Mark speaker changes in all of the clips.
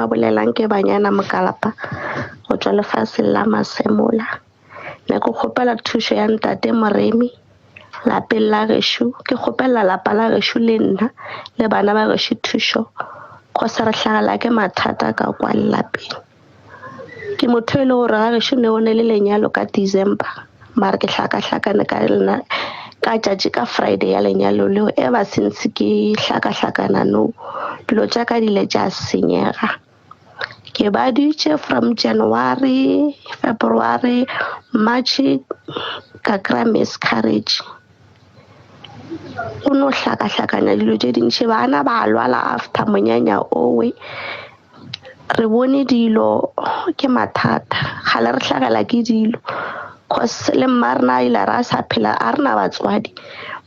Speaker 1: a bolelang ke Banyana Mokalapa go tšwa lefaseng la Masemola. Ne ke kgopela thušo ya ntate Moremi lapeng la gešo, ke kgopela lapa la gešo le nna le bana ba gešo thušo cause re hlagela ke mathata ka kwa lelapeng. Ke motho e le gore ga gešo ne go ne le lenyalo ka December mare ke hlakahlakane ka lena ka tšatši ka Friday ya lenyalo leo ever since ke hlakahlakana no dilo tša ka di ile tša senyega. Ke baditše from January, February, March ka kry-a miscarriage. Go no hlakahlakana dilo tše dintši bana ba lwala after monyanya owe. Re bone dilo ke mathata kgale re hlagela ke dilo cause le mma rena a ile a re a sa phela a re na batswadi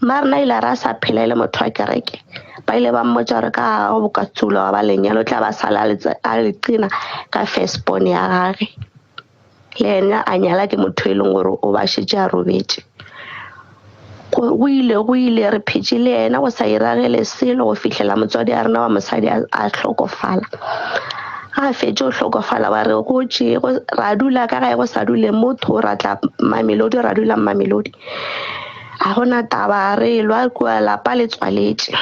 Speaker 1: mma rena ile a re a sa phela e le motho wa kereke ba ile ba mmotsa gore ka go boka tsulo wa ba lenyalo tla ba sala a le qina ka first born ya gage le yena a nyala ke motho e leng gore o ba šetše a robetše go ile go ile re phetše le yena go sa iragele selo go fihlela motswadi a rena wa mosadi a hlokofala ga fetše o hlokofala ba re go tše ra dula ka gae go sa dule motho ra tla mamelodi ra dula mamelodi ga gona taba re lwa kua lapa le tswaletše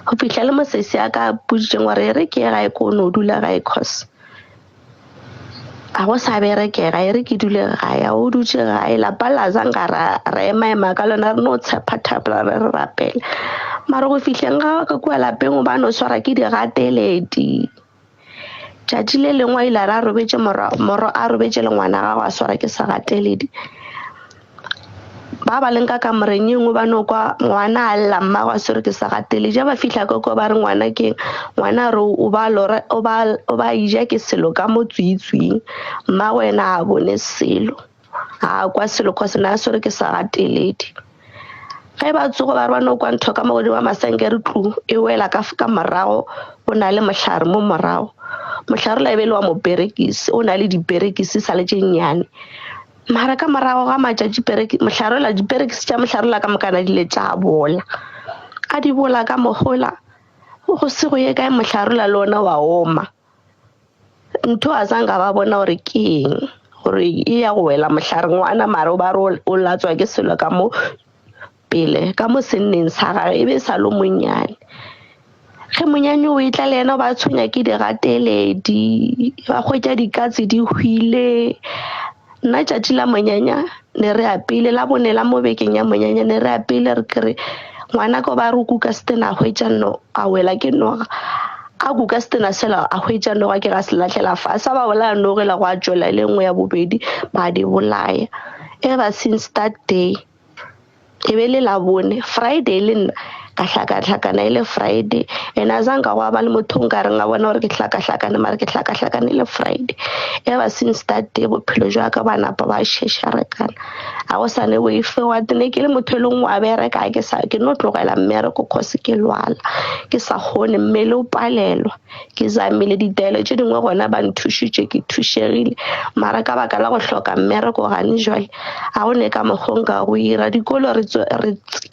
Speaker 1: go fihla le mosesi a ka boditseng gore e re ke ye gae ko no dula gae cause ga go sa berekega e re ke dule gae a o dutše gae lapa la zang ga ra emaema ka lona re no tshepa thapela re re rapele mara go fihleng ga ka kua lapeng o ba no swara ke digateledi tšatši le lengwe a ile a re a robetše moro a robetše le ngwana gago a swara ke segateledi ba ba leng ka kamoreng e nngwe ba no kwa ngwana a lla mmago a swere ke segateledi ja ba fihla ka kwa ba re ngwana keng ngwana a re o ba lora o ba o ba ija ke selo ka mo tswitswing mmago ena a bone selo a kwa selo cause na a swere ke segateledi ge ba tsogo ba re ba no kwa ntho ka mo godimo ga masenke re tlu e wela ka ka morago o na le mohlare mo morago mohlare la e be le wa moperekisi o na le diperekisi sa le tše nnyane mara ka morago ga matšatši mohlarola diperekisi tša mohlarola ka mokana di le tša bola a di bola ka mogola go se go ye kae mohlarola le ona wa oma ntho a zanka ba bona gore ke eng gore e ya go wela mohlareng ngwana mara o ba re o latswa ke selo ka mo pele ka mo senneng sa gage e be sa lo monnyane ge monyane o etla le yena ba tshwenya ke digateledi ba hwetša dikatse di hwile nna tšatši la monyanya ne re apile la bone la mo bekeng ya monyanya ne re apile re kere ngwana ko ba re kuka setena a hwetša no a wela ke noga a kuka setena sela a hwetša noga ke ga se lahlela fase ba bolaya noge la go a tšwela e le nngwe ya bobedi ba di bolaya ever since that day e be le labone friday le nna ka hlakahlakana e le friday and a zanka go ba le motho nka reng a bona gore ke hlakahlakane mara ke hlakahlakane e le friday ever since that day bophelo jwa ka ba napa ba šešarekana a go sa ne way forward ne ke le motho e leng wa bereka ke sa ke no tlogela mmereko cause ke lwala ke sa kgone mmele o palelwa ke zamile ditaelo tše dingwe gona ba nthušitše ke thušegile mara ka baka la go hloka mmereko gane jwale ga go ne ka mokgong ka go ira dikolo re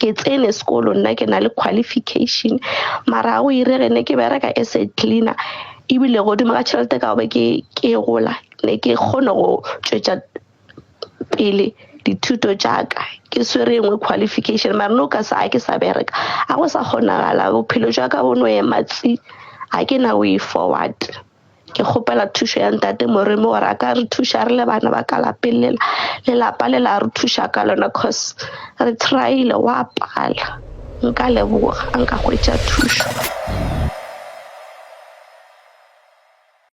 Speaker 1: ke tsene sekolo nna ke na le qualification mara ga go irege ne ke bereka as a cleaner ebile godimo ga tšhelete ka gobe ke ke gola ne ke kgone go tšwetša pele dithuto tša ka ke swere engwe qualification mara no ka sa ke sa bereka a go sa kgonagala bophelo jwa ka bo no ema tsi ga ke na way forward ke kgopela thušo ya ntate moremi gore a ka re thuša re le bana ba ka lapeng lela lelapa le la re thuša ka lona cause re tryile wa pala nka leboga nka hwetša thušo.